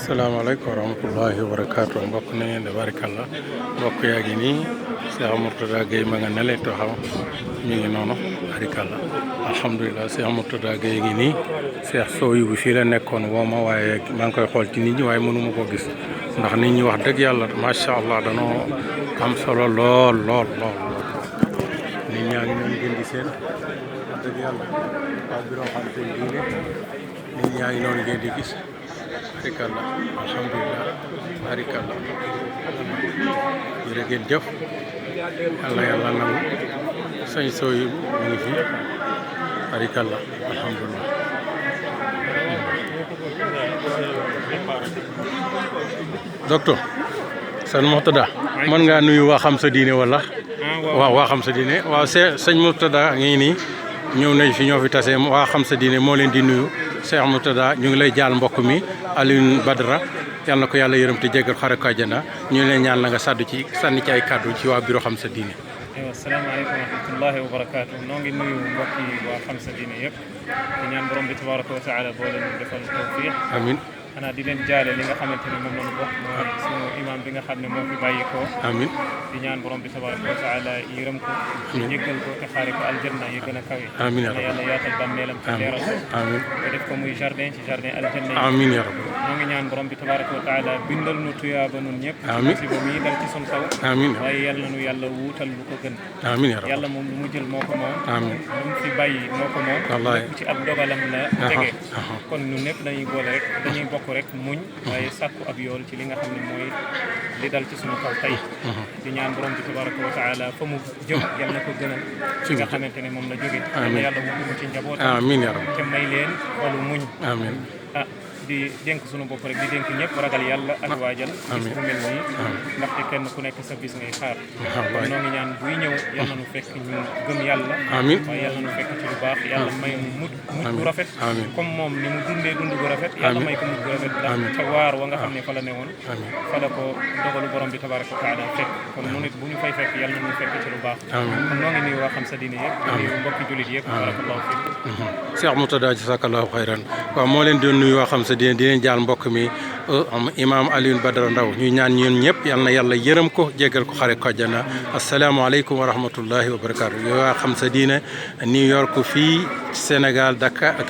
salaamaaleykum wa rahmatullahi wa barakaatu mbokk na ngeen de barakallah mbokk yaa ngi nii Cheikh Mourtada Gueye ma nga nele taxaw mi ngi noonu barakallah alhamdulilah Cheikh Mourtada Gueye ngi nii Cheikh Sow bu fii la nekkoon woo ma waaye maa ngi koy xool ci nit ñi waaye mënuma ko gis ndax nit ñi wax dëgg yàlla macha allah danoo am solo lool nit ñaa ngi leen gën di seen wax dëgg yàlla waaw bi xam seen diine nit ñaa ngi noonu ngeen di gis barakallah alhamdulilah barakallah jërë ngeen jëf yàlla nangu sëñ Sow mu ngi fi barakallah alhamdulilah docteur sëñ Mourtada mën ngaa nuyu waa xam sa diine wala waaw waa xam sa diine waaw sëñ Mourtada ngi nii ñëw nañ fi ñoo fi tase waa xam sa diine moo leen di nuyu Cheikh Mourtada ñu ngi lay jaal mbokk mi Alioune Badara yal na ko yàlla yërëm te jéggal xare ko àjjana ñu ngi lay ñaan la nga sànni ci ay kàddu ci waa bureau xam sa diine. asalaamaaleykum wa rahmatullahi wa barakaatu noo ngi nuyu mbokk yi waa xam sa diine yëpp di ñaan borom bi tabaraka wa taala boo leen defal tawfiq amiin xanaa di leen jaale li nga xamante ne moom la ñu bokk mooy sunu imam bi nga xam ne moo fi bàyyi ko amiin di ñaan borom bi tabaraka wa taala yërëm ko jéggal ko te xaare ko aljanna yi gën a kawe amiin yàlla yaatal bàmmeelam te leeral ko amiin te def ko muy jardin ci jardin aljanna yi amiin ya rabbi noo ngi ñaan borom bi tabaraka wa taala bindal nu tuyaaba nun ñëpp amiin si ba muy dal ci sun kaw amiin waaye yàlla nu yàlla wuutal lu ko gën amiin ya rabbi yàlla moom lu mu jël moo ko moom amiin lu mu fi bàyyi moo ko moom lépp ci ab dogalam la tege kon ñun ñëpp dañuy boole rek dañuy bokk rek muñ waaye sàkku ab yool ci li nga xam ne mooy li dal ci sunu kaw tey di ñaan borom bi tabaraka wa taala fa mu jëm yal na ko gënal ci nga xamante ne moom la jóge yàlla mu ci njaboot amiin ya rabbi te may leen xolu muñ amiin di dénk sunu bopp rek di dénk ñëpp ragal yàlla ak waajal bis bu mel nii ndaxte kenn ku nekk sa bis ngay xaar kon noo ngi ñaan buy ñëw yal na nu fekk ñu gëm yàlla amiin waaye yal na nu fekk ci lu baax yàlla may mu mujj bu rafet comme moom ni mu dundee dund gu rafet yàlla may ko mujj gu rafet ndax ca waar wa nga xam ne fa la newoon fa la ko dogalu borom bi tabaraka wa taala fekk kon nu nit bu ñu fay fekk yal na nu fekk ci lu baax kon noo ngi nuyu waa xam sa diine yëpp di nuyu mbokki jullit yëpp barakallahu fiik Cheikh Mourtada jazakallahu xayran waaw moo leen doon nuyu waa xam sa diine di leen jaal mbokk mi imam Alioune Badara Ndaw ñu ñaan ñun ñëpp yal na yàlla yërëm ko jéggal ko xare ko àjjana asalaamaaleykum wa rahmatullahi wa barakaatu yow waa xam sa diine New York fii Sénégal Dakar ak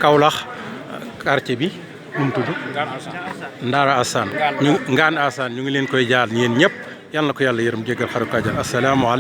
Kaolack quartier bi nu mu tudd Ndaara Assane Ngaan Assane ñu ngi leen koy jaal ñeen ñëpp yal na ko yàlla yërëm jéggal xare ko àjjana asalaamaaleykum